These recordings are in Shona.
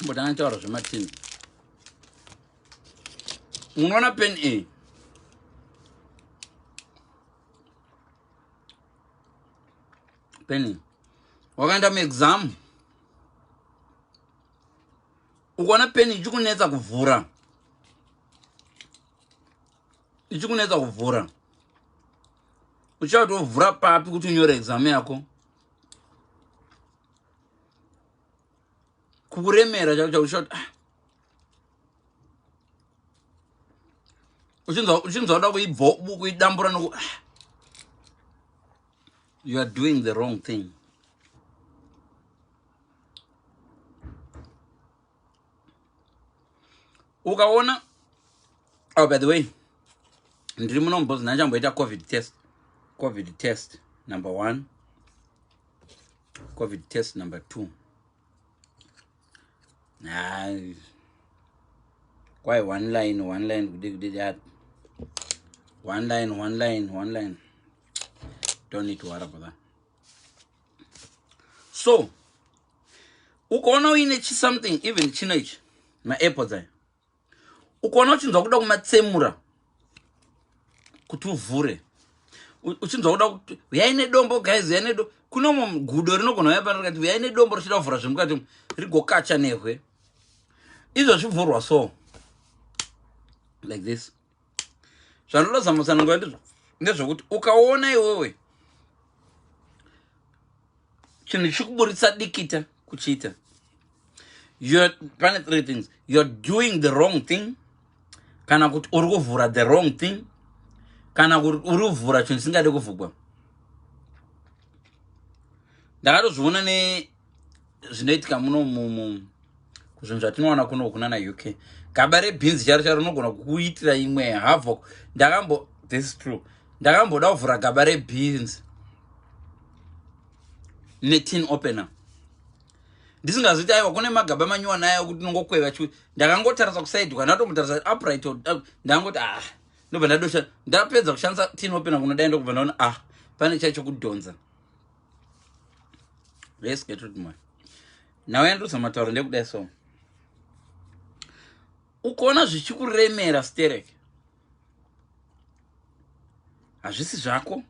Timbotanga taura zvematini. Unoona pen a pen wakaenda muexam, ukaona peni ichikunetsa kuvhura, ichikunetsa kuvhura, uchati wovhura papi kuti unyore exam yako? Kukuremera chako chako, uchati ah. Uchinzwa kuda kuidambura noku ah. You are doing the wrong thing. Ukaona, oh, by the way, ndiri muno mubhozi, ndachamboita COVID test. COVID test number one, COVID test number two. Kwai one line, one line, kudi kudi that one line, one line, one line. Don't need to worry about that. So ukaona uine chisomething, even chino ichi, maairpods aya, ukaona uchinzwa kuda kumatsemura kuti uvhure, uchinzwa kuda kuti uyai nedombo, guys, uyai nedombo. Kuno gudo rinogona uya pano rikati uyai nedombo, richida kuvhura zvemukati, rigokacha nehwe. Izvo zvivhurwa so, like this. Zvanoda zamutsanangura ndezvekuti ukaona iwewe chinhu chikuburitsa dikita kuchiita, pane three things: you're doing the wrong thing, kana kuti uri kuvhura the wrong thing, kana kuti uri kuvhura chinhu chisingade kuvhugwa. Ndakatozviona nezvinoitika muno kuzvinhu zvatinowana kuno kunana UK. Gaba rebhinzi charo charo rinogona kukuitira imwe havoc. Ndakambo, this is true, ndakamboda kuvhura gaba rebhinzi netin opener, ndisingazoti aiwa, kune magaba manyuwana ayo kuti nongokweva chu. Ndakangotarisa kuside, kwandatombotarisa upright, ndangoti ah, ndobva ndadosha. Ndapedza kushandisa tin opener kunodai, ndokubva ndaona, ah, pane chaicho kudhonza. Let's get rid more nhau yandiri matauro ndekudai. So ukaona zvichikuremera sterek, hazvisi zvako,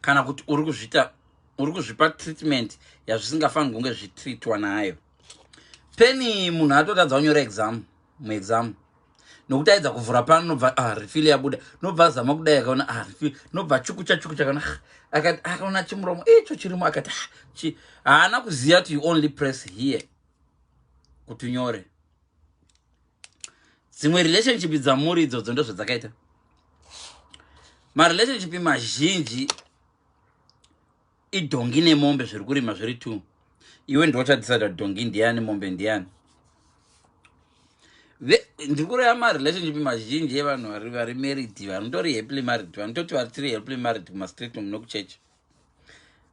kana kuti uri kuzviita, uri kuzvipa treatment yazvisingafaniri kunge zvitreatwa nayo. Peni munhu atotadza kunyora exam, muexam, nokuti aedza kuvhura pano, nobva, ah, refill yabuda, nobva azama kudai, akaona, ah, refill, nobva chukucha chukucha, kana ah, akati akaona chimuromo icho chirimo, akati ah, chi haana kuziva kuti you only press here kuti unyore. Dzimwe relationship dzamuri idzodzo ndozvadzakaita. Marelationship mazhinji idhongi nemombe zviri kurima zviri two. Iwe ndochadecida dhongi ndiani, mombe ndiani. Ndiri kureva marelationship mazhinji evanhu vari married, vanotori happily married, vanototi vari tiri happily married kumastreet umu nokuchechi,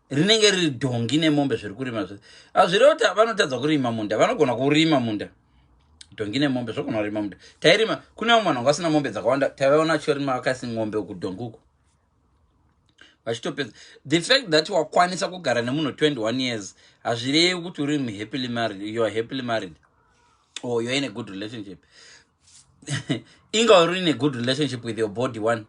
rinenge riri dhongi nemombe zviri kurima zvese. Hazvireva kuti vanotadza kurima munda. Vanogona kurima munda, dhongi nemombe zvogona kurima munda. Tairima, kune vamwe vanhu vanga vasina mombe dzakawanda, taivaona achirima vakasi ng'ombe uku, dhongi uku, vachitopedza. The fact that wakwanisa kugara nemunhu 21 years hazvirevi kuti uri happily married, you are happily married or you're in a good relationship. Inga uri in a good relationship with your body one,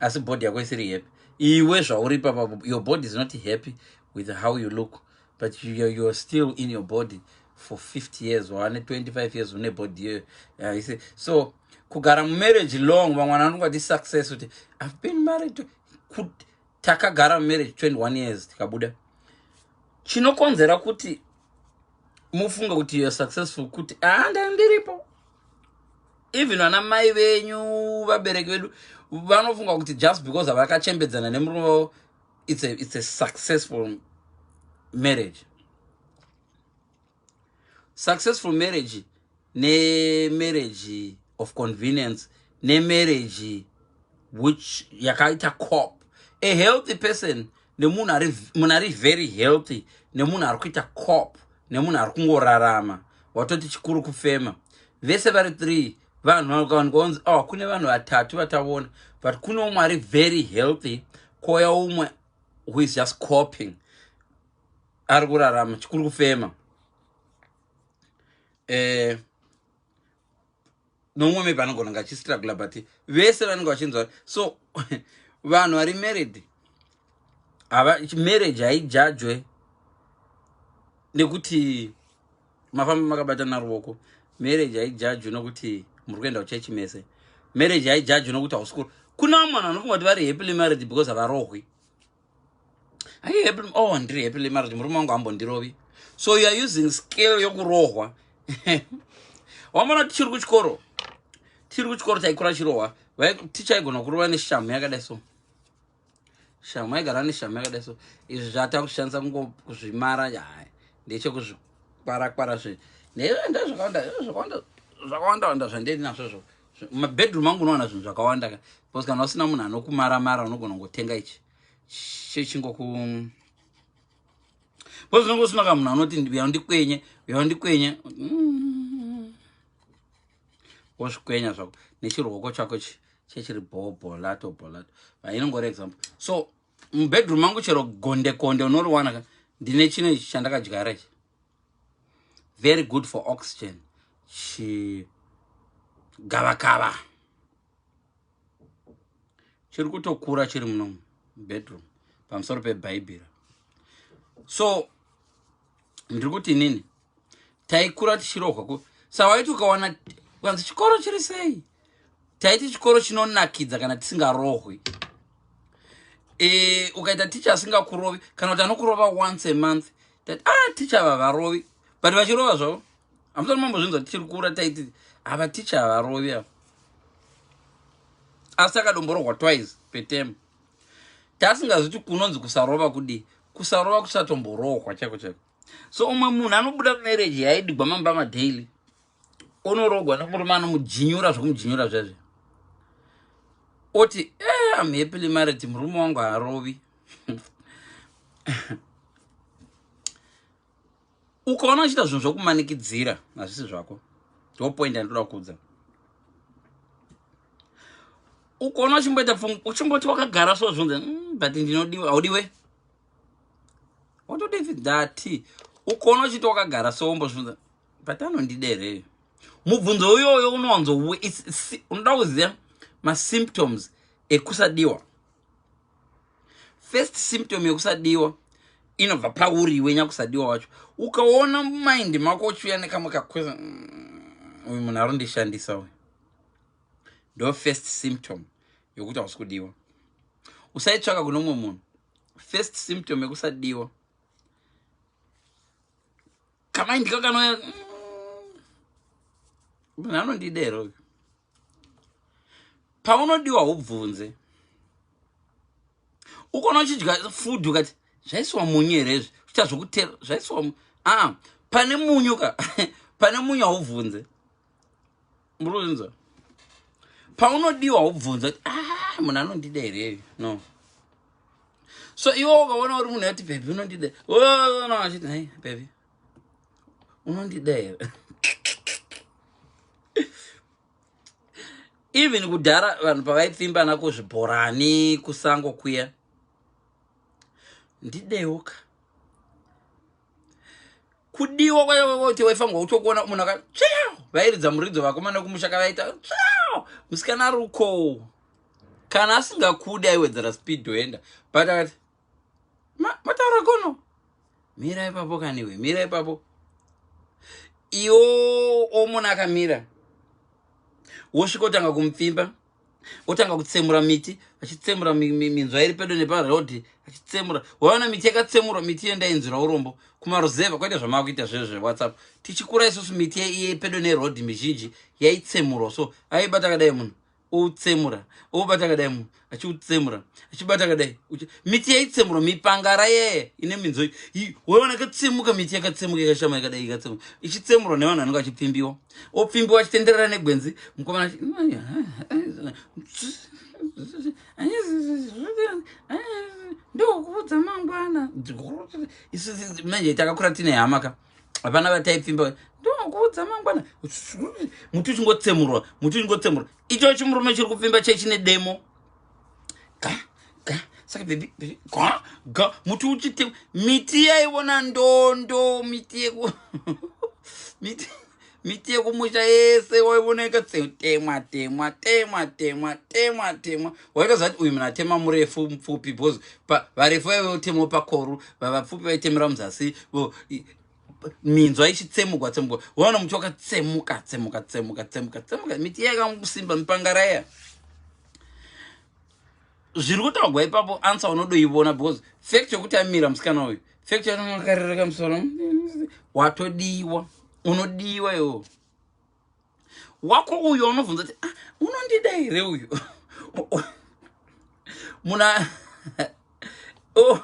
asi body yako isiri happy. Iwe zvauri papapo, your body is not happy with how you look, but you are still in your body for 50 years, wane 25 years une body iyoyo. You see? So kugara mumarriage long, vamwe vanhu vanongati success kuti I've been married to, takagara mumarriage 21 years tikabuda. Chinokonzera kuti mufunge kuti you are successful kuti ah, ndandiripo, even vana mai venyu, vabereki vedu vanofunga kuti just because havakachembedzana nemurume wavo, it's a successful marriage. Successful marriage nemarriage of convenience nemarriage which yakaita cop, a healthy person nemunhu ari, munhu ari very healthy nemunhu ari kuita cop nemunhu ari kungorarama, watoti chikuru kufema, vese vari three vanhu vakawanikwa kunzi, oh, kune vanhu vatatu vatavona, but kune umwe ari very healthy, kouya umwe who is just coping, ari kurarama, chikuru kufema. eh, nomumwe maybe anogona kunge achistrugula, but vese vanenge vachinzwa. So vanhu vari married hava marriage haijajwe nekuti mafamba makabatana ruoko. Marriage haijajwe nokuti muri kuenda kuchechi mese. Marriage haijajwe nokuti hausikuru. Kuna vamwe vanhu vanofunga kuti vari happily married because havarohwi. Are you happily? Oh, ndiri happily married, murume wangu hambondirovi. So you are using skill yokurohwa. Wamona, tichiri kuchikoro taikura chirohwa. Ticha aigona kurova neshamu yakadai. So shamu aigara neshamu yakadai. So izvi zvata kushandisa kungozvimara, hai, ndechekuzvikwarakwara zve ndezvakawanda, zvakawanda, zvakawanda wanda zvandiri nazvozvo. Mabedroom angu unowana zvinhu zvakawanda ka, because kana usina munhu anokumaramara, unogona kungotenga ichi chechingoku, because unenge usina ka munhu anoti, "Uya undikwenye, uya undikwenye." Wozvikwenya zvako nechiruoko chako chechiri bho, bholato bholato, inongori example. So mubedroom mangu chero gonde konde unoriwana ka. Ndine chino ichi chandakadyara ichi, very good for oxygen, chigavakava chiri kutokura, chiri muno mubedroom pamusoro pebhaibheri. So ndiri kuti inini taikura tichirohwa ku sa waiti ukawana ukanzi chikoro chiri sei, taiti chikoro chinonakidza kana tisingarohwi. Ukaita ticha asingakurovi kana kuti anokurova once a month, tati, "Ah, ticha havarovi," but vachirova zvavo. Hamusati mambozvinzwa? Tichiri kura taiti ava ticha havarovi ava, asi akadomborohwa twice per term. Tasingazviti kunonzi kusarova kudii, kusarova kusatomborohwa chaiko chaiko. So umwe munhu anobuda mumarriage yaidigwa mambama daily, unorogwa nemurume anomujinyura zvokumujinyura zvezve, oti, "Am happily married, murume wangu haarovi." Ukaona uchiita zvinhu zvokumanikidzira, hazvisi zvako. Ndo point yandinoda kuudza. Ukaona uchimboita pfungwa, uchimboti wakagara so zvonzi, but ndinodiwa." Haudiwe, watodivi. Ndati ukaona uchiti wakagara so wombozvunza, "But anondida here?" Mubvunzo uyoyo unowanzo unoda kuziva masymptoms ekusadiwa. First symptom yekusadiwa inobva pauri iwe nyakusadiwa wacho. Ukaona mumind mako uchiuya nekamwe kakweza, "Uyu munhu arondishandisa uyu," ndo first symptom yokuti hausi kudiwa. Usaitsvaka kune umwe munhu. First symptom yekusadiwa, kamind kakanouya, "Munhu anondida here uyu?" Paunodiwa ubvunze. Ukaona uchidya food ukati, "Zvaiswa munyu here izvi?" Uchiita zvokutera, zvaiswa aa, pane munyu ka, pane munyu, haubvunze. Muri kuzinzwa? Paunodiwa ubvunze kuti, "Ah, munhu anondida here?" No. So iwe ukaona uri munhu yati, "Baby, unondida?" No, achiti, "Hai baby, unondida here?" Even kudhara vanhu pavaipfimbana kuzvibhorani, kusango kuya, "Ndidewo ka." Kudiwa kwakuti waifanirwa kutokuona munhu aka tsveo, vairidza muridzo vakomana kumusha, kavaita tsveo, musikana ari uko. Kana asingakudi aiwedzera speed oenda, but akati, "Mataura kono, mira ipapo kaniwe, mira ipapo." Iwo omunhu akamira, wosvika otanga kumupfimba, otanga kutsemura miti, achitsemura minzwa iri pedo neparodhi, achitsemura. Waona miti yakatsemurwa, miti iyo ndainzwira urombo. Kumaruzevha kwaita zvamakuita zvezvo zveWhatsApp. Tichikura isusu, miti iye pedo nerodhi mizhinji yaitsemurwa. So aibata kadai munhu outsemura, obata kadai munhu achiutsemura, achibata kadai. Miti yaitsemurwa, mipangara yeye ine minzo, waona yakatsemuka, miti yakatsemuka, yakashama yakadai, ikatsemuka, ichitsemurwa nevanhu vanenge vachipfimbiwa. Opfimbiwa achitenderera negwenzi, mukomana ndokuudza mangwana. Isu manje takakura tine hama ka, hapana vataipfimba. "Ndokuudza mangwana." Muti uchingotsemurwa, muti uchingotsemurwa. Icho chimurume chiri kupfimba chechine demo, ga ga, saka baby, baby, ga ga, muti uchite miti yaiona ndondo, miti yeku miti. Miti yekumusha yese waivona ikatemwa temwa temwa temwa temwa temwa. Waitoziva kuti uyu munhu atema murefu mupfupi, because varefu vaive votemawo pakoru, vapfupi vaitemera muzasi, minzwa ichitsemugwa tsemugwa. Waona muti wakatsemuka tsemuka tsemuka tsemuka tsemuka, miti yakangosimba mipangara iya. Zviri kutaurwa ipapo answer unodoivona, because fact yokuti amira musikana uyu, fact yanokarereka musoro, watodiwa, unodiwa iwo wako uyu. Unobvunza kuti, "Ah, unondida here uyu?" Muna oh,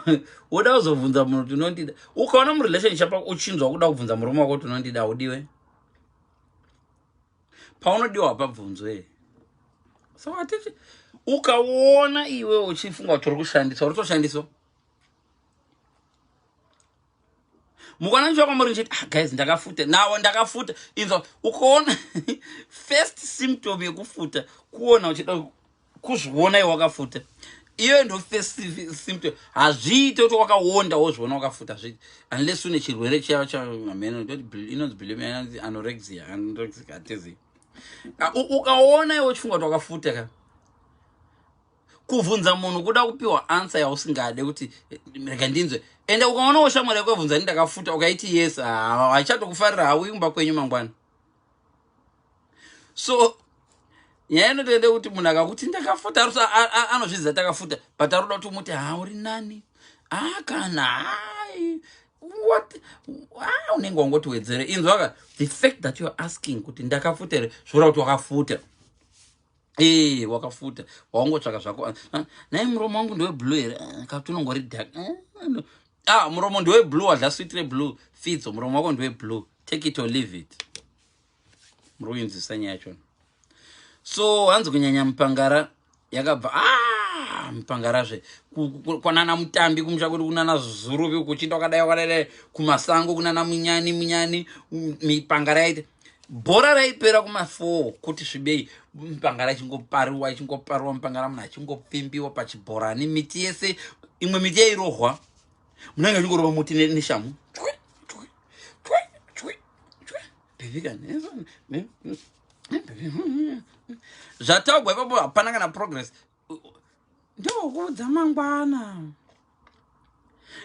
woda kuzobvunza munhu kuti unondida. Ukaona murelationship uchinzwa kuda kubvunza murume wako kuti unondida, haudiwe. Paunodiwa hapabvunzwe. So hatiti ukaona iwe uchifunga kuti uri kushandiswa, uri kutoshandiswa. Mukaona ndichiva kwamuri ndichiti, "Ah, guys, ndakafuta nawo, ndakafuta." Inzwa, ukaona first symptom yekufuta kuona uchida kuzviona iwe wakafuta, iyo ndo first symptom. Hazviite kuti wakaonda wozviona wakafuta, zviite unless une chirwere chiya chameno, inonzi bulimia, inonzi anorexia, anorexic, hatizivi. Ukaona iwe uchifunga kuti wakafuta ka, kuvhunza munhu kuda kupiwa answer yausingade kuti rega ndinzwe. Ende ukaonawo shamwari yako yabvunza ni ndakafuta, ukaiti yes, hachatokufarira, hauyi kumba kwenyu mangwana. So nyaya inotoende kuti munhu akakuti ndakafuta, anozviziva takafuta, but aroda kuti umuti, "Ha, uri nani?" A kana hai, what? Ah, unenge wangoti wedzere. Inzwaka, the fact that you are asking kuti ndakafuta here, zvoreva kuti wakafuta. Ee, wakafuta, waungotsvaka zvako. Ah, nai muromo wangu ndeweblue here? Ah, kakuti unongori dark. Ah, ah, muromo ndeweblue, wadla sweet reblue. Fidzo, muromo wako ndeweblue, take it or leave it. Muri kuinzwisa nyaya yachona. So hanzi kunyanya mupangara yakabva, ah, mupangarazve kwanana mutambi kumusha kwedu, kunana Zuruvi, kuchinda wakadai wakadai, kumasango kunana Munyani Munyani, mipangara yaita bhora raipera kuma4 kuti svibei, mipangara ichingopariwa, ichingopariwa mipangara, munhu achingopfimbiwa pachibhorani, miti yese, imwe miti yairohwa, munenge achingorova muti neshamu. Chwe, chwe, chwe, chwe, chwe. Baby kani, zvataugwa ipapo hapana kana progress. Ndokuudza mangwana.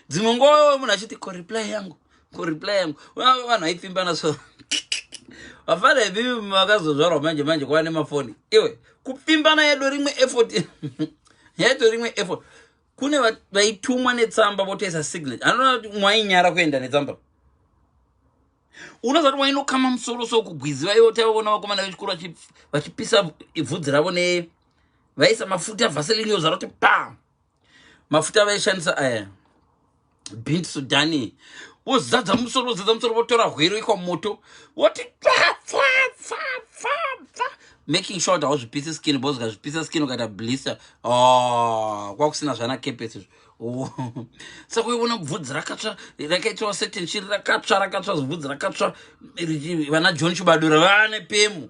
Dzimwe nguva munhu achiti, "Ko reply yangu, ko reply yangu?" Vanhu vaipfimbana. So vafana ivivi vakazozvarwa manje manje kwava nemafoni, iwe kupfimbana yedu rimwe effort, yaito rimwe effort. Kune vaitumwa netsamba votoisa signature. Anoona kuti mwainyara kuenda netsamba, unoziva kuti wainokama musoro. So kugwiziva iwo, taivaona vakomana vechikuru vachipisa bvudzi ravo ne vaisa mafuta Vaseline, yozara kuti pa mafuta vaishandisa aya bint sudani, wozadza musoro, wozadza musoro, votora hwero ikwa moto, woti tsa tsa tsa tsa tsa, making sure kuti hauzvipisi skin, because ukazvipisa skin ukaita blister. Oh, kwakusina zvana kepesi izvo. Oh. Saka uiona bvudzi rakatsva, rakaitwa certain chiri rakatsva, rakatsva bvudzi rakatsva. Vana John Chibadura vane pemu.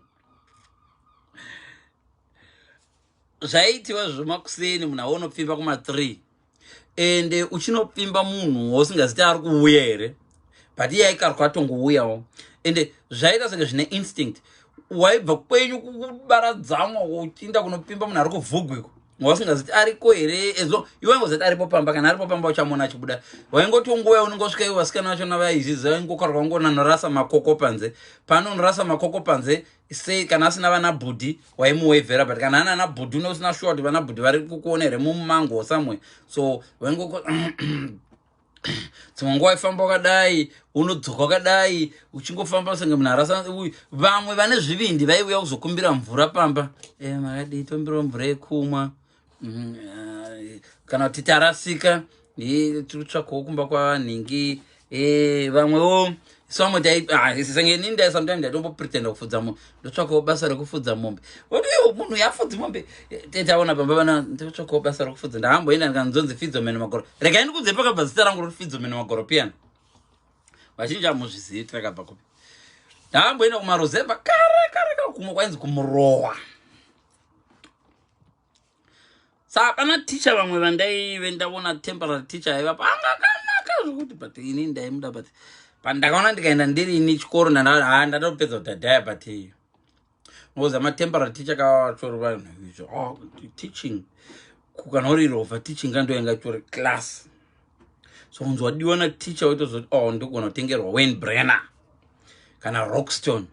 Zvaitiwa zvomakuseni, munhu aunopfimba kuma3, ende uchinopfimba munhu wausingaziti ari kuuya here, but iye aikarwa atongouyawo. Ende zvaita senge zvine instinct. Waibva kwenyu kubara dzamwa, uchiinda kunopfimba munhu ari kuvhugwiko wausingaziti ariko here. As long iwe waingozati aripo pamba, kana aripo pamba uchamuona achibuda. Waingoti nguva yaunongosvika iwe, vasikana vachona vaizviziva, vaingokarwa ngonanorasa makoko panze. Paanonorasa makoko panze sei, kana asina vana bhudhi waimuwevhera, but kana ana ana bhudhi une usina sure kuti vana bhudhi vari kukuona here mumumango somewhere. So waingoko dzimwe nguva waifamba wakadai, unodzoka wakadai, uchingofamba senge munhu arasa. Vamwe vane zvivindi vaiuya kuzokumbira mvura pamba. E, makadii, tombirawo mvura yekumwa. Kana kuti tarasika, tiri kutsvakawo kumba kwanhingi. Vamwewo samwe senge inini ndai sometime ndaitombo-pretenda kufudza mombe, ndotsvakawo basa rekufudza mombe. Oti munhu yafudzi mombe, taona pamba vana, ndotsvakawo basa rekufudza. Ndakamboenda ndikanzonzi Fidzo Mene Magoro. Regai ndikudze pakabva zita rangu roti Fidzo Mene Magoro piyani. Vazhinji hamuzvizivi tirakabva kupi. Ndakamboenda kumaruzevha kare kare kare, kumwe kwainzi kumurowa. Saka pana ticha vamwe vandaive ndaona, temporary teacher aivapo, anga akanaka zvokuti, but ini ndaimuda, but But ndakaona ndikaenda ndirini chikoro, ha, ndatopedza kudhadhaya, but ngoza matemporary teacher kavatori vanhu, oh, teaching kana uri rovha, teaching kandoyanga itori class. So unzi wadiwa naticha, waitozoti, oh, ndogona kutengerwa Weinbrenner kana Rockstone.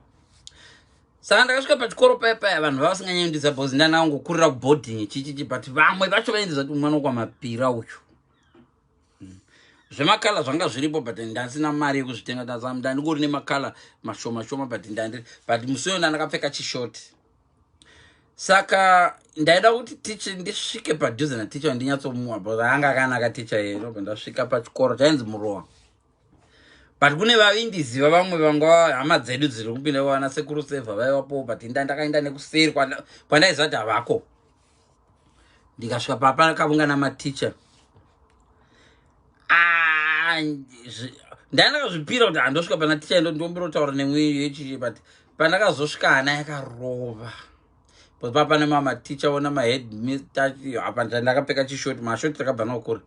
Saka ndakasvika pachikoro paya paya, vanhu vavasinganyanyondiza because ndanangokurira kuboarding, chichichi, but vamwe vacho vainziza kuti mwana wokwaMapira uyu. Zvemakala zvanga zviripo, but ndasina mari yekuzvitenga. Ndandingori nemakala mashoma shoma, but ndandiri, but musi uyo ndandakapfeka chishoti. Saka ndaida kuti ticha, ndisvike padhuze naticha, ndinyatsomuwa because anga akanaka ticha ye. Ndobva ndasvika pachikoro chainzi Murowa, but kune vaindiziva vamwe vanga hama dzedu dziri kupinda, vana sekuru Sevha vaivapo, but ndakaenda nekuseri kwandaiziva kuti havako. Ndikasvika papa kavungana maticha. Ah, ndandakazvipira kuti handosvika pana ticha, ndombirotaura nemwe yechichi, but pandakazosvika hana yakarova because papa nemamaticha ona mahead apa ndakapfeka chishoti, mashoti takabva nawo kure.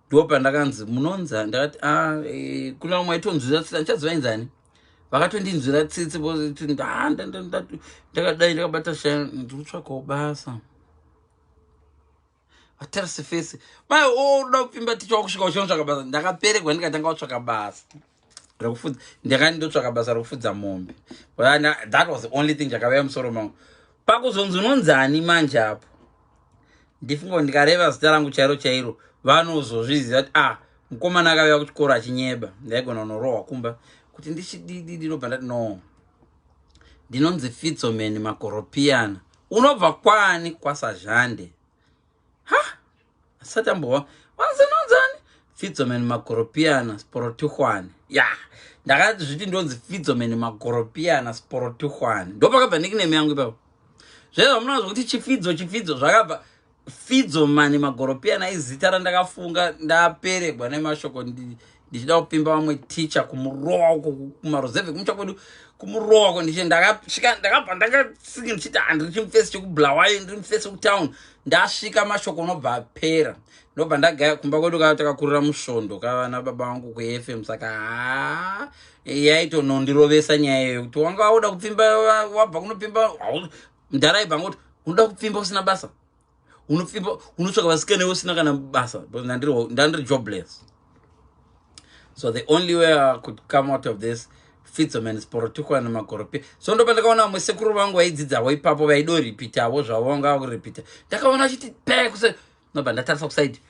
Ndo pandakanzi, "Munonza?" Ndakati, "Ah, kuna vamwe aitonzwira tsitsi, andichaziva inzani, vakatondinzwira tsitsi." Ndakadai ndakabata shaya, ndiri kutsvakawo basa. Vatarise fesi mai, oda kupfimba ticha, wakusvika uchinotsvaka basa. Ndakaperegwa, ndikatanga kutsvaka basa rekufudza. Ndakati ndotsvaka basa rekufudza mombe. That was the only thing chakauya musoro mangu. Pakuzonzi, "Unonzani?" Manje apo ndifunga ndikareva zita rangu chairo chairo, vanozozviziva kuti, ah, mukomana akauya kuchikoro achinyeba. Ndaigona kunorohwa kumba kuti ndichididi. Ndinobva ndati, "No, ndinonzi Fitzoman Makoropiana." "Unobva kwani?" "KwaSazhande." Ha, asati ambova wanzi, "Unonzani?" "Fitzoman Makoropiana Sporotuhwane." Ya, ndakati zviti ndonzi Fitzoman Makoropiana Sporotuhwane. Ndopakabva nickname yangu ipapo. Zvezva munoona zvokuti Chifidzo, Chifidzo zvakabva Fidzomani Magoropiana, izita randakafunga ndaperegwa nemashoko, ndichida kupfimba vamwe ticha, kumurowa uko kumarozevhe kumusha kwedu, kumurowa ko. Ndakasvika, ndakabva ndakasika ndichiti handiri chimufesi chekuBulawayo, ndiri mufesi wekutown. Ndasvika, mashoko unobva apera. Ndobva ndagaya kumba kwedu, kaa takakurira musvondo kavana baba vangu kuFM. Saka haa, yaitonondirovesa nyaya iyoyo kuti wanga wauda kupfimba, wabva kunopfimba. Ndaraibva ngoti unoda kupfimba usina basa, unopfimba, unotsvaka vasikana usina kana basa. Ndandiri jobless. So the only way I could come out of this, Fitzoman Sporotukwa nemagoropi. So ndopa ndakaona vamwe sekuru vangu vaidzidzawo ipapo, vaidoripitavo zvavo, vanga vakuripita. Ndakaona achiti pe kuse, nobva ndatarisa kusaidi,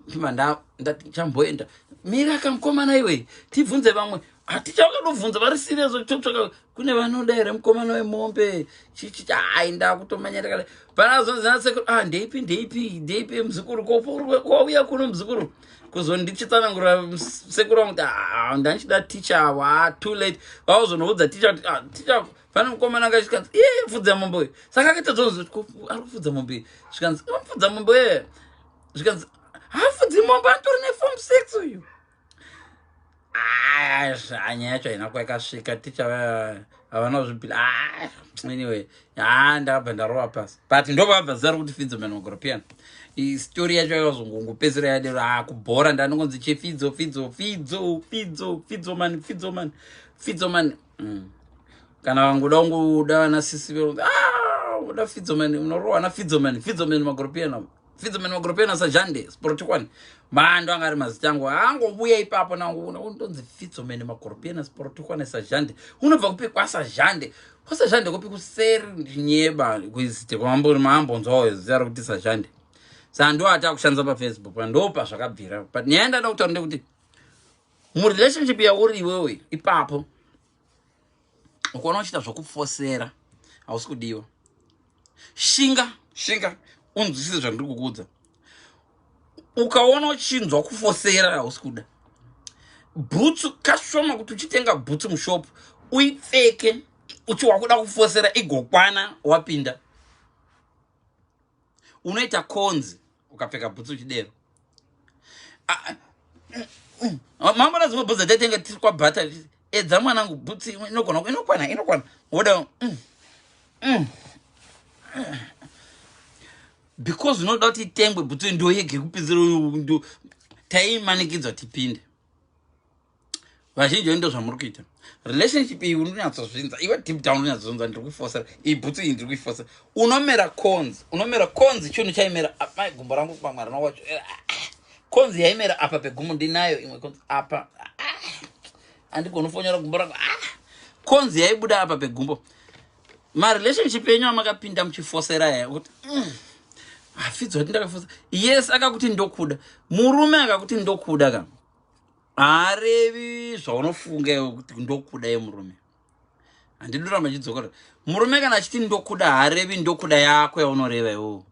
ndibva ndati chamboenda, mira kamukomana iwe, tibvunze vamwe. Haticha vakadobvunza vari serious, totsvaka kune vanoda here mukomana wemombe, chichi. Hai, ndakutomanya ndakadai. Panazonzi nasekuru, "Ah, ndeipi, ndeipi, ndeipi muzukuru? Kwauya kuno muzukuru?" Kuzondichitsanangura sekuru vangu kuti, "Ah, ndandichida ticha avo." Ah, too late. Vakuzonoudza ticha kuti, "Ah, ticha, pane mukomana akasvikanzi iye pfudza mombe uyu." Saka akaita dzonzi ari kufudza mombe, zvikanzi unofudza mombe uye, zvikanzi haafudzi mombe, anotori neform 6 uyu. Nyaya yacho haina kwaikasvika. Ticha havana kuzvipila. Anyway, ha, ndakabva ndarova pasi, but ndobvabva zita rekuti Fidzoman Magoropiano. Story yacho yakazongongopedzera yadero. Ha, kubhora ndanongonzi chefidzo, Fidzo, Fidzo, Fidzo, Fidzoman, Fidzoman, Fidzoman. Kana vangoda kungoda vana sisi, uda Fidzoman, unorohwa naFidzoman, Fidzoman Magoropiano, Fidzoman Magoropiano Sajande Sporotikwane. Mando anga ari mazita angu angobuya ipapo. Nangu ndonzi Fidzoman Magoropiano Sporotikwane Sajande. "Unobva kupi?" "KwaSajande." "KwaSajande kupi?" "Kuseri." Nyeba kuizite kwamambori maambonzwawo zita rekuti Sajande. Saka ndo ata kushandisa paFacebook, ndo pazvakabvira. But nyaya ndada kutaura ndekuti murelationship yauri iwewe ipapo, ukaona uchiita zvokufosera, hausi kudiwa. Shinga, shinga unzwisise zvandiri kukuudza. Ukaona uchinzwa kufosera, hausi kuda. Bhutsu kashoma kuti uchitenga bhutsu mushopu, uipfeke uchi wakuda kufosera igokwana wapinda. Unoita konzi ukapfeka bhutsu uchidero. Mambona dzimwe bhutsu dzataitenga tiri kwabhata, edza mwanangu, bhutsu inogona, inokwana, inokwana, woda because unoda kuti itengwe bhutsu ndo yege kupinzira, taimanikidzwa tipinde. Vazhinji venyu ndo zvamuri kuita. Relationship iyi unonyatsozvinza iwe deep down, unonyatsozvinza, ndiri kuifosera iyi bhutsu iyi, ndiri kuifosera. Unomera corns, unomera corns. Chinhu chaimera, mai, gumbo rangu pamwe harina wacho. Corns yaimera apa pegumbo, ndinayo imwe corns apa, handigoni kufonyora gumbo rangu. Corns yaibuda apa pegumbo. Marelationship enyu amakapinda muchifosera aya, kuti hafidzwa kuti ndakafosa. Yes, akakuti ndokuda. Murume akakuti ndokuda ka, haarevi zvaunofunga iwe kuti ndokuda yemurume. Handidi kuramba chidzokora. Murume kana achiti ndokuda, haarevi ndokuda yako yaunoreva iwowo.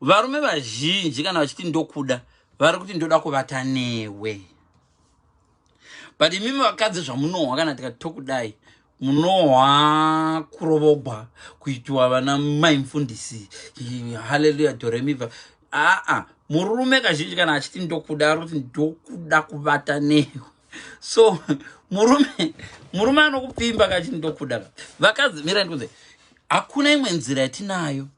Varume vazhinji kana vachiti ndokuda, vari kuti ndoda kuvata newe. But imimi vakadzi, zvamunohwa kana tikati tokudai, munohwa kurovogwa, kuitiwa vana mai mufundisi, haleluya, doremiva. Aa, murume kazhinji kana achiti ndokuda, ari kuti ndokuda kuvata newe. So murume anokupfimba kachiti ndokuda. Vakadzi, mirai ndikunze, hakuna imwe nzira yatinayo.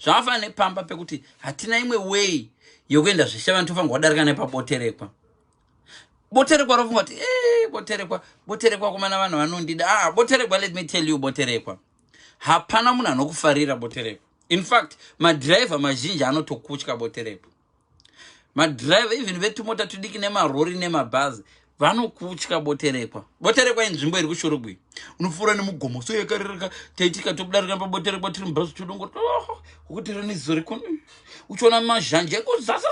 Zvakafanana nepamba pekuti hatina imwe way yekuenda zvishavani, tofanirwa kudarika nepaBoterekwa. Boterekwa rofunga kuti Boterekwa, Boterekwa kumana vanhu vanondida. Ah, Boterekwa, let me tell you, Boterekwa hapana munhu anokufarira. Boterekwa, in fact, madhiraivha mazhinji anotokutya Boterekwa. Madhiraivha even vetumota tudiki nemarori nemabhazi vanokutya Boterekwa. Boterekwa inzvimbo iri kuShurugwi, unopfuura nemugomo so yakarereka. Taitika tobudarika paBoterekwa tiri mubhazi, todongo ukutera neziso riko, uchiona mazhanje ekuzasa,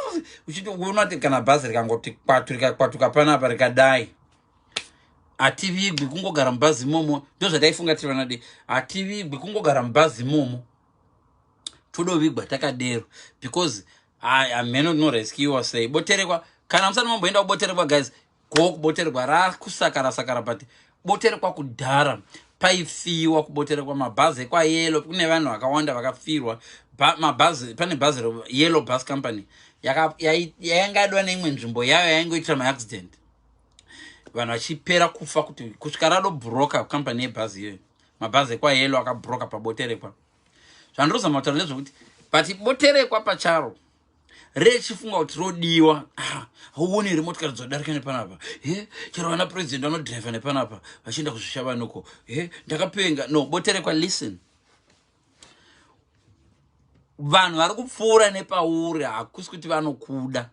uchitoona kuti kana bhazi rikangoti kwatu, rikakwatuka panapa rikadai, hativigwi, kungogara mubhazi imomo. Ndo zvataifunga tiri vanadi, hativigwi, kungogara mubhazi imomo, todovigwa takadero, because hameno tinoreskiwa sei. Boterekwa, kana musati mamboenda kuBoterekwa, guys, go kuBoterekwa. Rakusakara sakara, but Boterekwa kudhara paifiwa kuBoterekwa. Mabhazi ekwaYellow, kune vanhu vakawanda vakafirwa mabhazi. Pane bhazi Yellow Bus Company yainga yadwa neimwe nzvimbo yayo yaingoitira maaccident, vanhu vachipera kufa kuti kusvika radobhuroka company yebhazi iyoyo. Mabhazi ekwaYellow akabhuroka paBoterekwa. Zvandirozama kutaura ndezvekuti, but Boterekwa pacharo rechifunga kuti rodiwa. Ah, hauoni here motikari dzodarika nepanapa? He, chero vana president vanodhiraivha nepanapa vachienda kuzvishavanoko. He, ndakapenga. No, Boterekwa, listen, vanhu vari kupfuura nepauri hakusi kuti vanokuda.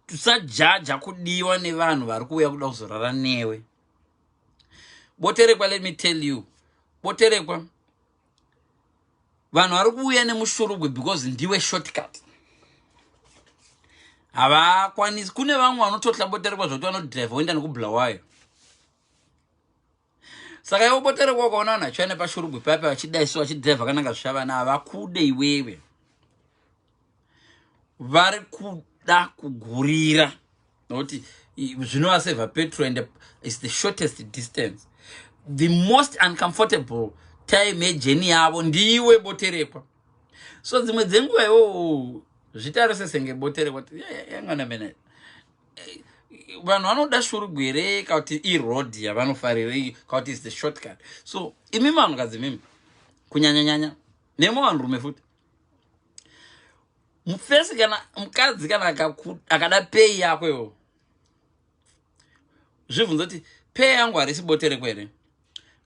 Tusajaja kudiwa nevanhu vari kuuya kuda kuzorara newe. Boterekwa, let me tell you, Boterekwa, vanhu vari kuuya nemuShurugwi because ndiwe shortcut. Havakwanisi. Kune vamwe vanototla Boterekwa zvokuti vanodhiraivha voenda nekuBulawayo. Saka iwe Boterekwa, ukaona vanhu vachiuya nepaShurugwi paipa vachidaisiwa, vachidhiraivha kananga zvishavana, havakude iwewe, vari kuda kugurira, nokuti zvinovasevha petrol and is the shortest distance. The most uncomfortable time yejourney yavo ndiwe Boterekwa. So dzimwe dzenguva iwowo zvitarise senge Boterekwa yangana mene vanhu vanoda Shurugwi here, kana kuti iroad yavanofarira, kana kuti is the shortcut. So imi vanhukadzi, mimi kunyanyanyanya, nemo vanhurume futi, mufesi, kana mukadzi kana akada pay yako iwo, zvibvunza kuti pay yangu harisi Boterekwa here,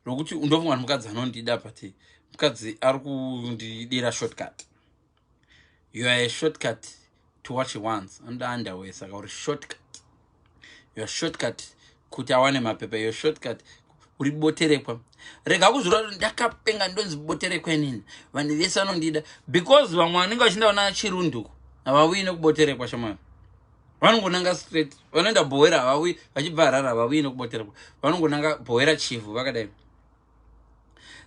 rokuti undofunga kuti mukadzi anondida, but mukadzi ari kundidira shortcut. You are a shortcut to what she wants. Anoda underwear, saka uri shortcut. You are shortcut kuti awane mapepa. You are shortcut. Uri Boterekwa. Rega kuzvira kuti ndakapenga, ndonzi Boterekwa inini, vanhu vese vanondida, because vamwe vanenge vachinda vana Chirunduku havauyi nekuBoterekwa, shamwari. Vanongonanga straight, vanoenda Bhowera. Havauyi vachibva Harare, havauyi nekuBoterekwa, vanongonanga Bhowera, Chivhu, vakadai.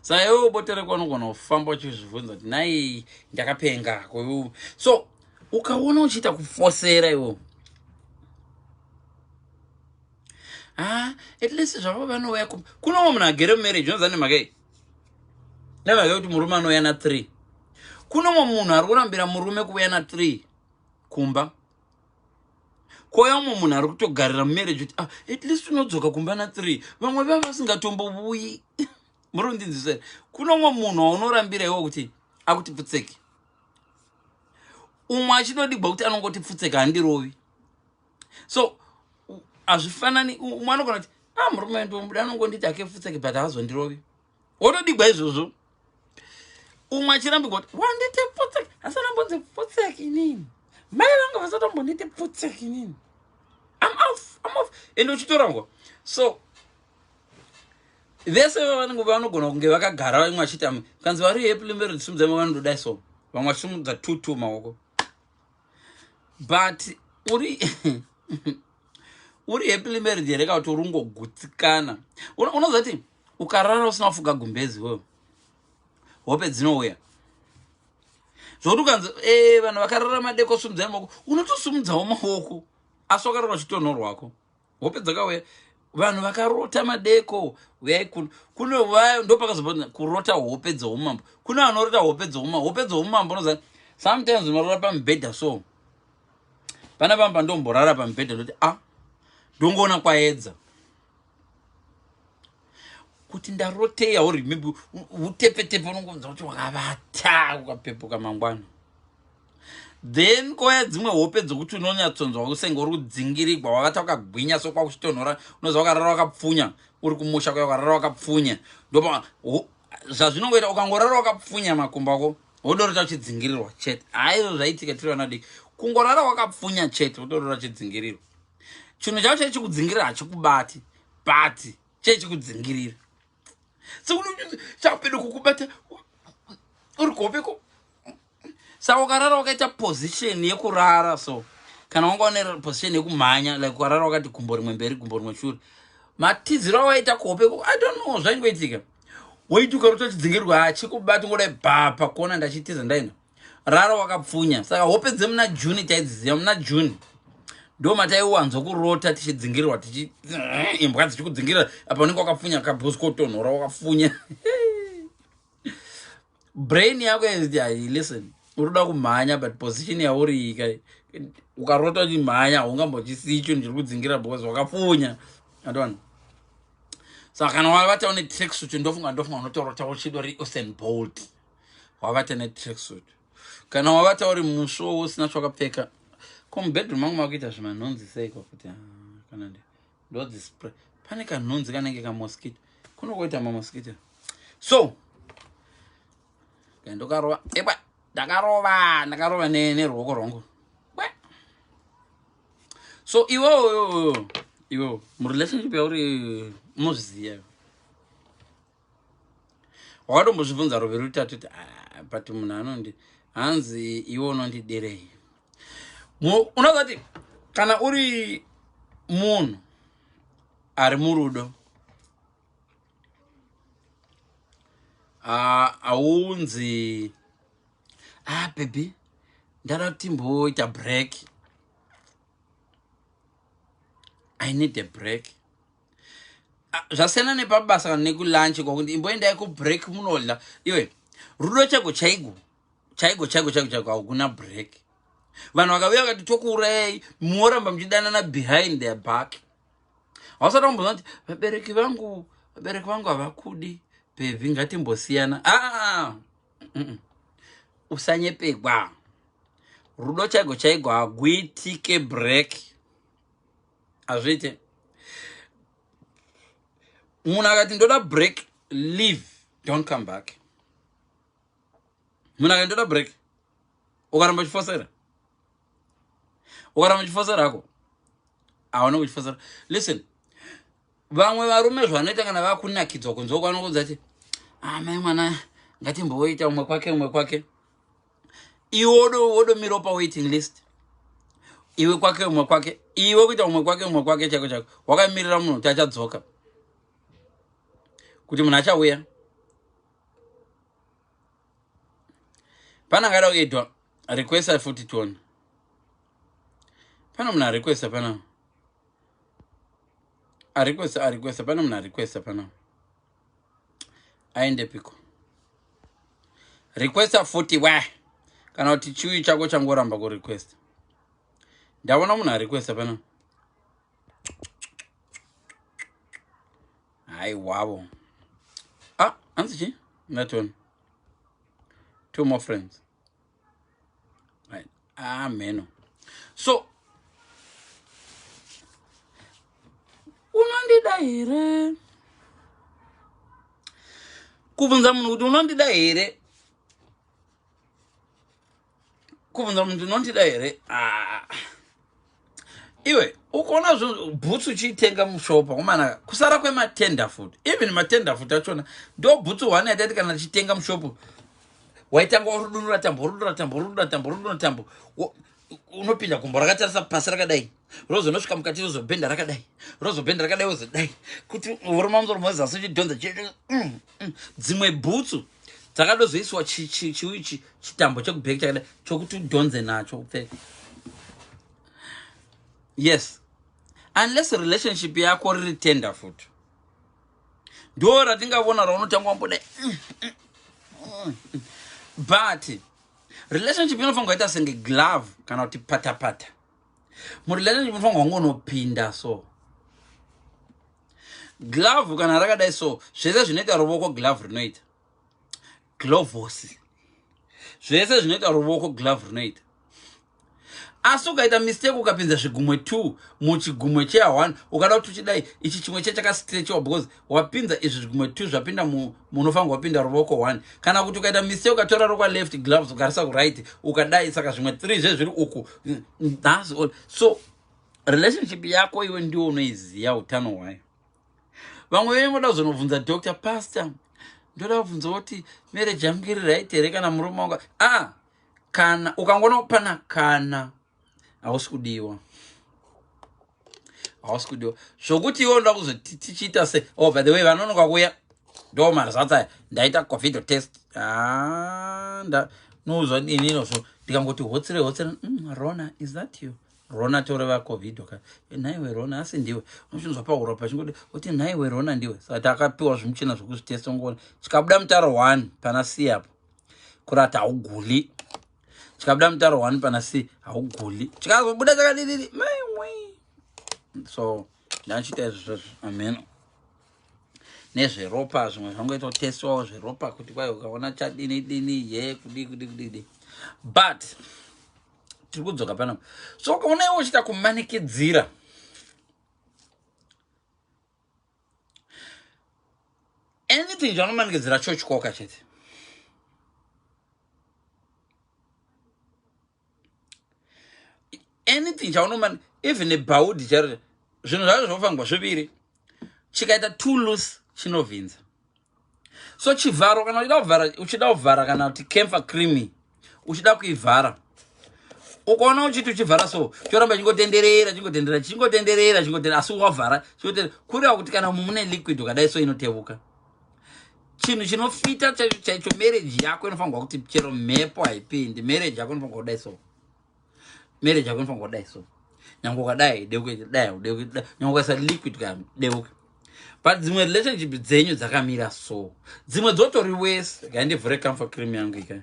Saka iwe Boterekwa unogona kufamba uchizvibvunza kuti nai ndakapenga ko. So ukaona uchiita kufosera iwo, ah, at least zvavo vanouya. Kunomwe munhu agere mumarriage unoziva nemhaka iyi, nemhaka yekuti murume anouya na3. Kunomwe munhu ari kurambira murume kuuya na3 kumba, kwouya umwe munhu ari kutogarira mumarriage kuti, ah, at least unodzoka kumba na3, vamwe vava vasingatombovuyi. Muri kundinzwisisa? Kuno umwe munhu waunorambira iwo kuti akuti pfutseki, umwe achitodigwa kuti anongoti pfutseka, handirovi. So Hazvifanani. Umwe anogona kuti, "Ah, murume ndomuda, anongonditi ake futseke, but haazondirovi." Wotodigwa izvozvo. Umwe achirambigwa kuti, "Wanditi pfutseke, asi anambonzi pfutseke inini, mai vangu vasatombonditi pfutseke inini. I'm off, I'm off." Ende uchitorangwa. So vese vanenge vanogona kunge vakagara, vamwe vachiti, kanzi vari happily married, simudza, vanondodai. So vamwe vachisimudza two two maoko, but uri happily married here, kana kuti uri ungogutsikana? Unoziva kuti ukarara usina kufuga gumbezi wewe, hope dzinouya zvokuti ukanzi, "Vanhu vakarara madeko, sumudzai maoko," unotosimudzawo maoko, asi wakarara uchitonhorwako, hope dzakauya. "Vanhu vakarota madeko, uyai kuno." Kune vaya, ndopakazobva kurota hope dzeumambo. Kune vanorota hope dzeumambo, hope dzeumambo. Unoziva, sometimes unorara pamubhedha, so pana pamba ndomborara pamubhedha, ndoti, "A, ah, ndongoona kwaedza kuti ndarotei." Hauri maybe utepetepe, unongonza kuti wakavata, ukapepuka mangwana. Then kwauya dzimwe hope dzokuti unonyatsonzwa kusenge uri kudzingirigwa, wakata wakagwinya, so kwakuchitonhora. Unoziva, wakarara wakapfunya, uri kumusha kwaya, wakarara wakapfunya, ndopa zvazvinongoita. Ukangorara wakapfunya makumbo ako, wodorota uchidzingirirwa chete. Haizvo zvaitika tiri vana diki, kungorara wakapfunya chete, wodorora uchidzingirirwa. Chinhu chacho chechikudzingirira hachikubati, but chechikudzingirira sekuti chapedo kukubata uri kuhopeko. Saka ukarara wakaita position yekurara, so kana wanga une position yekumhanya, like ukarara wakati gumbo rimwe mberi, gumbo rimwe shure, matiziro awaita kuhopeko, I don't know zvaingoitika. Waiti ukarota uchidzingirirwa, hachikubati, ngodai bhapa kuona ndachitiza ndaina rara wakapfunya. Saka hope dzemuna June taidziziva. Muna June ndo mataiwanzwa kurota tichidzingirirwa, tichi imbwa dzichikudzingirira, apa unenge wakapfunya kabhusi kotonhora wakapfunya. Brain yako yaiti, "Hai, listen, uri kuda kumhanya, but position yauri ika, ukarota uchimhanya haungambochisiyi chinhu chiri kudzingira because wakapfunya." Andona saka kana wavata une tracksuit, ndofunga unotorota uchidori Usain Bolt wavata netracksuit. Kana wavata uri musvo usina chawakapfeka, ko mubedroom mangu makuita zvimanhunzi seiko futi? Ah, kana ndodzispray, pane kanhunzi kanenge kamosquito, kunokoita mamosquito. So ndokarova ebwa, ndakarova neruoko rwangu. So iwewo, iwewo murelationship yauri, unozviziva, wakatombozvibvunza ruviri rutatu kuti, "Ah, but munhu anondi hanzi iwe unondidirei?" Unoziva kuti kana uri munhu ari murudo, haunzi, "Ah, baby, ndada timboita break, I need a break." Ah, zvasiyana nepabasa kana nekulunch kwakuti, "Imboendai kubreak munodla." Iwe, rudo chaiko chaiko chaiko chaiko chaiko chaiko, hakuna break. Vanhu vakauya vakati, "Tokuurayai," moramba muchidanana behind their back. Hausati wambozwa kuti, "Vabereki vangu, vabereki vangu havakudi, baby, ngatimbosiyana." Aa, usanyepegwa. Rudo chaiko chaiko hakuitike break, hazviite. Munhu akati, "Ndoda break," leave, don't come back. Munhu akati, "Ndoda break," ukaramba uchifosera, ukaramba uchifosera hako, hauna kuchifosera. Listen, vamwe varume zvavanoita kana vakunakidzwa kunze kwanokuudza ti, "Amai ah, mwana, ngatimboita umwe kwake, umwe kwake." Iwe wodomirawo pawaiting list, iwe kwake, umwe kwake, iwe kuita umwe kwake, umwe kwake, chako chako, wakamirira munhu kuti achadzoka, kuti munhu achauya. Pana angada kuedwa, requesta futi tione. Pana munhu arequesta, pana arequesta, arequesta, pane munhu arequesta pana, aende piko? Requesta futi we, kana kuti chiuyi chako changoramba kurequesta. Ndaona munhu arequesta pana. Haiwavo, ah, hanzi chi ndatona two more friends, right? Ah, mheno. So Here? Kubvunza munhu kuti unondida here, kubvunza munhu kuti unondida here. Ah. Iwe ukaona bhutsu uchiitenga mushopa komana, kusara kwematender foot, even matender foot achona ndo bhutsu one yataiti kana tichitenga mushopo, waitanga warudunura tambo, warudunura tambo, warudunura tambo, warudunura tambo, unopinda gumbo rakatarisa pasi rakadai, rozonosvika mukati, rozobhenda rakadai, rozobhenda rakadai, wozodai kuti uruma musoro mozasi uchidhonza. Dzimwe bhutsu dzakadozoiswa chitambo chekubheki chakadai chokuti udhonze nacho kupfeka. Yes, unless relationship yako riri tender foot, ndo ratingavona raunotanga wambodai. But relationship inofanirwa kuita senge glove kana kuti patapata. Murelationship unofanirwa kungonopinda. So glove kana rakadai, so zvese zvinoita ruvoko glove rinoita glovosi, zvese zvinoita ruvoko glove rinoita. Asi ukaita mistake, ukapinza zvigumwe 2 muchigumwe cheya1, ukada kuti uchidai, ichi chimwe chechakastrechiwa because wapinza izvi zvigumwe 2 zvapinda munofanirwa wapinda ruvoko 1. Kana kuti ukaita mistake, ukatora rokwa left gloves ukarisa kuright, ukadai, saka zvimwe 3 zvezviri uku. Thats all. So relationship yako iwe ndiwo unoiziva utano hwayo. Vamwe venyu voda kuzonobvunza doctor, "Pastor, ndoda kubvunza kuti marriage yangu iri right here?" Kana murume wangu, ah, kana ukangoona pana kana hausi kudiwa, hausi kudiwa zvokuti iwe unoda kuzoti tichiita se. Oh, by the way, vanonoka kuya, ndo maresults aya. Ndaita COVID test. Ah, nozwa ininozvo ndikangoti hotsire hotsire, Rona, is that you, Rona?" Toreva COVID ka. "Nhaiwe Rona, asi ndiwe?" Unochinzwa pahuro pachingoti kuti, "Nhaiwe Rona, ndiwe?" Saka takapiwa zvimuchina zvekuzvitesta, ungoona chikabuda mutaro 1 pana C apo, kurati hauguli. Chikabuda mutaro 1 pana C, hauguli. Chikazobuda chakadididi, maimwe. So ndachiita izvozvo, amen. Nezveropa, zvimwe zvangoita kutestwawo zveropa kuti kwai ukaona chadini dini ye kudi kudi kudidi. But tiri kudzoka panapa. So ukaona iwe uchiita kumanikidzira anything, chaunomanikidzira chotyoka chete. Anything chaunomani, even ebhaudhi charo, zvinhu zvacho zvofangwa zviviri, chikaita too loose chinovhinza. So chivharo, kana uchida kuvhara, uchida kuvhara, kana kuti camphor creamy uchida kuivhara, ukaona uchiti uchivhara so, choramba chingotenderera, chingotenderera, chingotenderera, chingotenderera, asi wavhara chingotenderera, kureva kuti kana mune liquid ukadai so, inotevuka. Chinhu chinofita chaicho chaicho, marriage yako inofanirwa kuti chero mhepo haipindi. Marriage yako inofanirwa kudai so, marriage yako inofanirwa kudai so. Nyange ukadai deuke, dai deuke, nyange ukaisa liquid ka deuke. But dzimwe relationship dzenyu dzakamira so, dzimwe dzotori wese. Gaindivhure camphor cream yangu ika,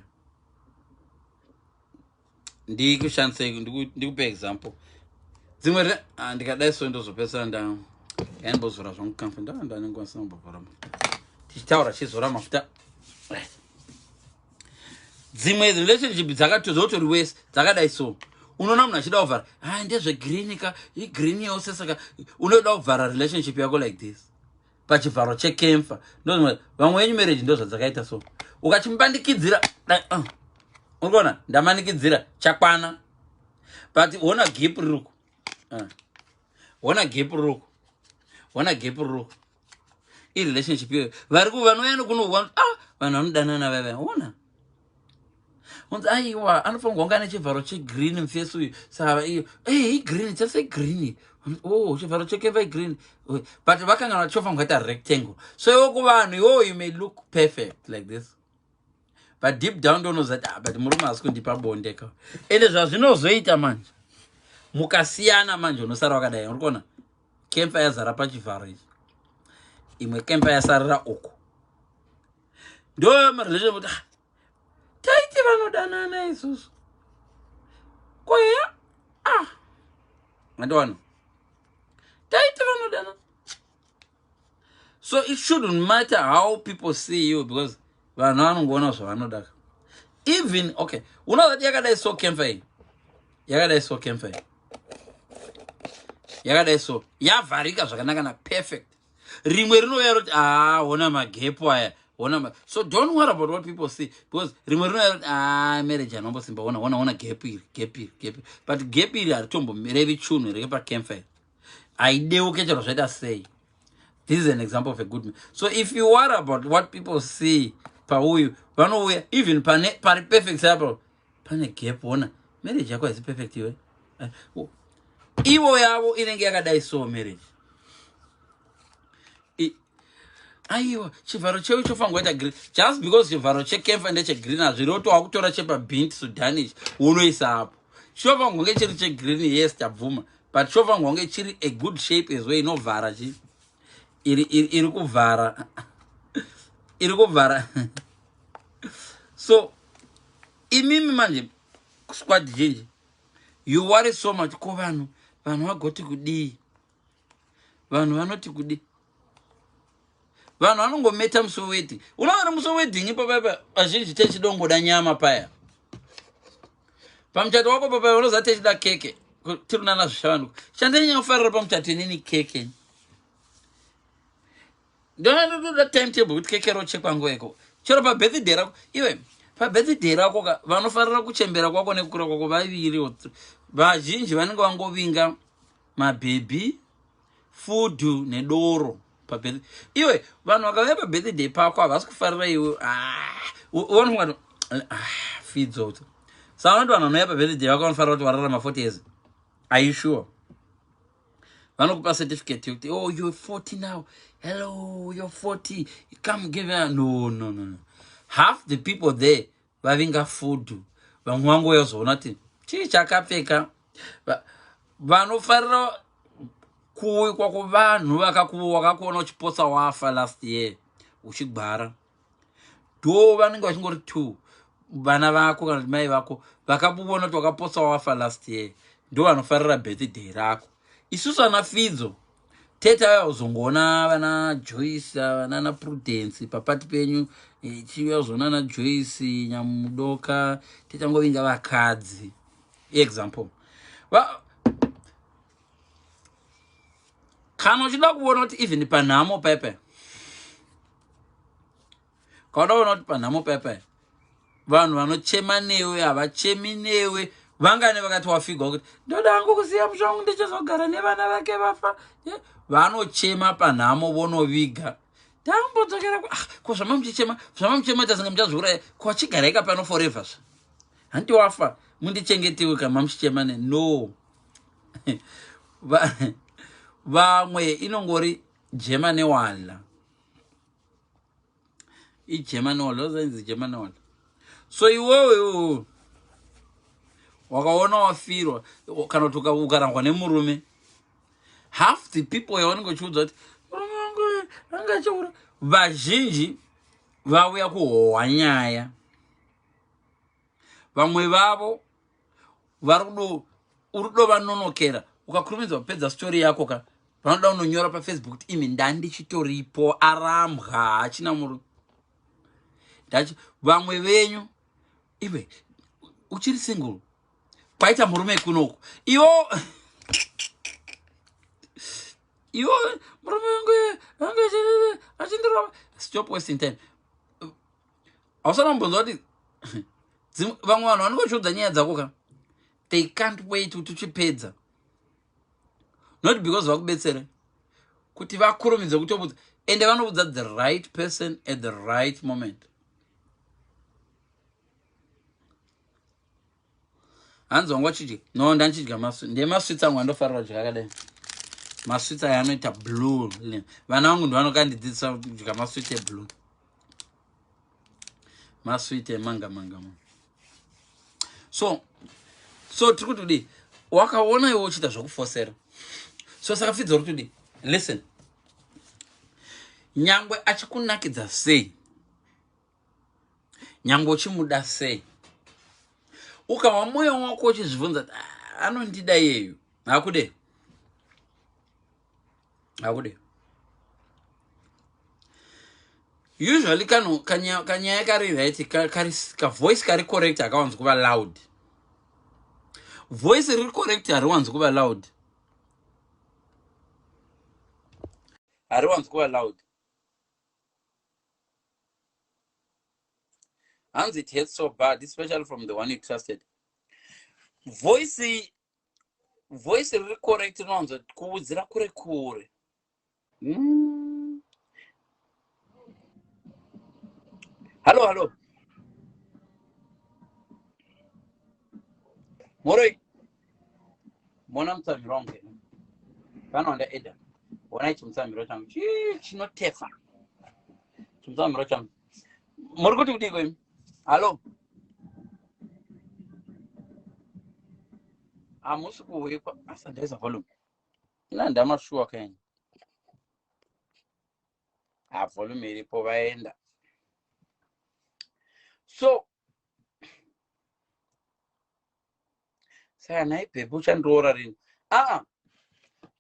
ndikushandise, ndikupe example. Dzimwe, ah, ndikadai so ndozopesera nda yaimbozora zvangu camphor. Ndanenguva ndisina mafuta, tichitaura chizora mafuta. Dzimwe relationship dzakatozotori wese, dzakadai so. Unoona munhu achida kuvhara, a ndezvegreen ka, igreen yose. Saka unoda kuvhara relationship yako like this pachivharo checamphor. Ndo vamwe venyu marriage ndo zvadzakaita. So ukachimbandikidzira, uri kuona ndamanikidzira chakwana, but hona gap ririku, hona gap ririku, hona gap ririku. Irelationship iyoyo vari vanouya nokuno, ah, vanhu vanodanana vava, ona unzi aiwa, anofanirwa kunge ane chivharo chegreen mufesi uyu. Saka iyo igreen chase green, oh, chivharo checamphor igreen, but vakangana chofanirwa kuita rectangle. So iwo kuvanhu iwo you may look perfect like this, but deep down ndonozati, ah, but murume hasi kundipa bonde ka. Ende zvazvinozoita manje, mukasiyana manje, unosara wakadai. Uri kuona camphor yazara pachivharo ichi, imwe camphor yasarira uku. Ndo marelation kuti, ah, taiti vanodanana isusu koya, ah, andiwana taiti vanodanana. So it shouldn't matter how people see you, because vanhu vanongoona zvavanoda. Even okay, unozati yakadai so camphor iyi yakadai so, camphor iyi yakadai so, yavharika zvakanaka na perfect. Rimwe rinouya roti ah, hona magepo aya, hona ma... So don't worry about what people see, because rimwe rinouya roti ah, marriage anombosimba, hona hona hona gap iri, gap iri, gap iri. But gap iri haritomborevi chunhu reke pacampfire. Haideuke chero zvaita sei. This is an example of a good man. So if you worry about what people see pauyu, vanouya even pane pari perfect apo pane gap, ona marriage yako haisi perfect iwe. Ivo yavo inenge yakadai so marriage. Aiwa, chivharo cheu chofanirwa kuita green. Just because chivharo chekemfa ndechegreen hazvirevi kuti wakutora chepabint Sudan ichi unoisa apo. Chinofanirwa kunge chiri chegreen, yes, tabvuma, but chofanirwa kunge chiri a good shape as well, inovhara chi iri kuvhara, iri kuvhara. So imimi manje squad zhinji, you worry so much. Ko vanhu vagoti kudii? Vanhu vanoti kudii? Vanhu vanongometa musi wewedding. Unoona musi wewedding ipo paya, vazhinji techidongoda nyama paya pamuchato wako papa, unoziva techida keke. Tiri nana zvishavanhu, chandanyanya pamuchato inini keke. Ndoda timetable kuti keke rochekwa nguva iko. Chero pabirthday rako iwe, pabirthday rako ka, vanofarira kuchembera kwako nekukura kwako vaviri. Vazhinji vanenge vangovinga mabhebhi, food nedoro pabirthday. Iwe, vanhu vakauya pabirthday pako havasi kufarira iwe. Ah, vanofunga ah, fidzo. Saka vanoti vanhu vanouya pabirthday vako vanofarira kuti wararama 40 years. Are you sure? Vanokupa certificate yekuti, "Oh, you're 40 now. Hello, you're 40, come give her." No, no, no, no. Half the people there vavinga food. Vamwe vangu vazoona kuti chii chakapfeka. Vanofarira kuwikwa kuvanhu vakakuona uchipotsa wafa last year uchigwara, ndo vanenge vachingori two. Vana vako kana kuti mai vako vakakuona kuti wakapotsa wafa last year, ndo vanofarira birthday rako. Isusu ana Fidzo tete aya uzongoona vana Joyce, vanana Prudence papati penyu, chiuya uzoona ana Joyce Nyamudoka, tichangovinga vakadzi. Example, kana uchida kuona kuti even panhamo paipai, kauda kuona kuti panhamo paipai vanhu vanochema newe havachemi newe. Vangani vakati wafigwa kuti ndoda hangu kusiya musha wangu ndichizogara nevana vake vafa? Vanochema panhamo vonoviga, tambodzokera. Ah, ko zvamamuchichema, zvamamuchema tasinga muchazviuraya, ko achigaraika pano forever zva hanti wafa mundichengetiwe kama muchichema ne no. Vamwe inongori jema newala, ijema newala, ozainzi jema newala. So iwewe iwewe wakaona wafirwa kana kuti ukarangwa nemurume, half the people yavanenge uchiudza kuti murume wangu anga achiura, vazhinji vauya kuhohwa nyaya. Vamwe vavo vari kudo uri kudovanonokera. Ukakurumidza kupedza story yako ka, vanoda unonyora paFacebook kuti imi ndandichitoripo, arambwa, haachina murume. Vamwe venyu, iwe uchiri single, kwaita murume kunoku, iwo iwo murume wangu anga achindirova. Stop wasting time. Hausana kumbonzwa kuti vamwe vanhu vanenge vachiudza nyaya dzako ka, they can't wait kuti uchipedza, not because vakubetsere, kuti vakurumidze kutobudza. Ende vanoudza the right person at the right moment. Hanzi wanga uchidya? No, ndandichidya ndemaswits angu andofarira kudya akadai. Maswits aya anoita blue. Vana vangu ndovanokandidzidzisa kudya maswit eblue, maswit emanga manga. So tiri kuti kudii? Wakaona iwe uchiita zvokufosera, so saka Fidza uri kudii? Listen, nyangwe achikunakidza sei, nyangwe uchimuda sei, ukahwa mwoyo wako uchizvibvunza kuti, "Ah, anondida iyeyu," hakude, hakude. Usually kano kanyaya kari right, kavoice kari correct hakawanzi kuva loud. Voice riri correct hariwanzi kuva loud. Hariwanzi kuva loud. Hanzi it hurts so bad, especially from the one you trusted. Voice voice riri correct rinowanza kuudzira kure kure. Hallo, hallo. Moroi. Mona mutsamhiro wangu here. Pano wanda eda. Ona ichi mutsamhiro changu. Chii chinotefa. Chimutsamhiro changu. Muri kuti kudiko imi? Hallo. Hamusi kuwekwa. Asa ndaisa volume. Ina ndamashuwa kaini. Ha volume iripo vaenda. So saka nhai bhebhi uchandiroora rini? Aa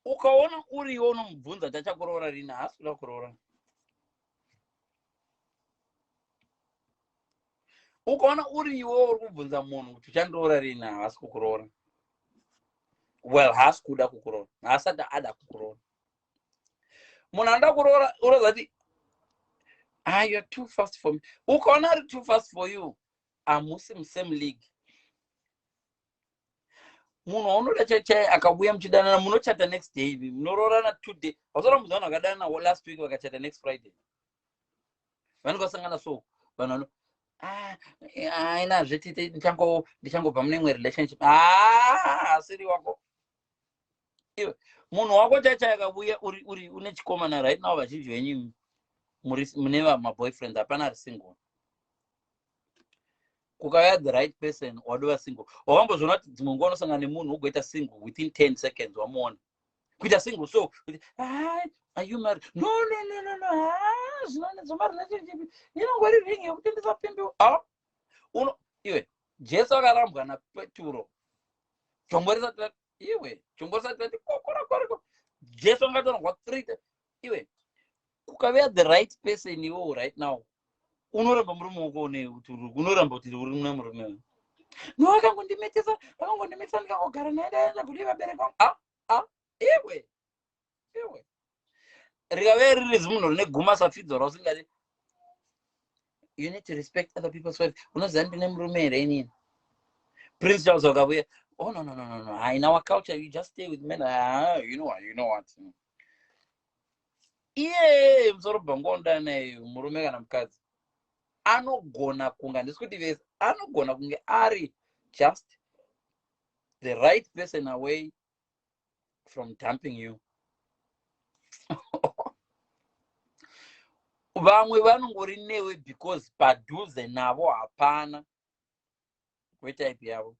ukaona uriwo unomubvunza kuti achakuroora rini, haasi kuda kuroora. Ukaona uriwo uri kubvunza munhu kuti uchandiroora rini, haasi kukuroora. Well, haasi kuda kukuroora, haasati ada kukuroora. Munhu anoda kuroora unoziva kuti ah, you're too fast for me. Ukaona ari too fast for you, hamusi musame league. Munhu waunoda chaichai akavuya muchidanana, munochata next day, munoroorana 2 day. Hausaramudza vanhu vakadanana last week vakachata next Friday, vanenge vasangana. So vanhu vano ah, ainazve tite ndichangobva mune imwe relationship, ah, asiri wako iwe. Munhu wako chaichai akavuya uri uri une chikomana right now, vazhinji venyu mune maboyfriends, hapana ari single. Kukauya the right person, wadova single. Wakambozviona kuti dzimwe nguva unosangana nemunhu ugoita single within 10 seconds wamuona? Kuita single so kuti, "Hi, are you married?" "No, no, no, no, no." "Ah, zvinonetsa marelationship inongori ring yekuti ndisapimbiwa." Ah, uno iwe Jesu akarambwa naPeturo jongwe risati iwe jongwe risati rati kokorakoreko. Jesu angatorambwa three. Iwe kukavea the right person iwewo right now, unoramba murume wako une kuti unoramba kuti uri mune murume. No, akangondimitisa, akangondimitisa, ndikangogara naye, ndaenda kuti vabereki vangu. Ah ah, iwe iwe rikave riri zimunhu rine guma safidzo rausingadi. You need to respect other people's wife. Unoziva ndine murume here inini? Prince Charles wakavuya, "Oh, no, no, no, no, no. In our culture you just stay with men." Ah, you know what, you know what, iye musoro bhangu wanoda naye murume kana mukadzi anogona kunge, handisi kuti vese, anogona kunge ari just the right person away from dumping you. Vamwe vanongori newe because padhuze navo hapana wetype yavo.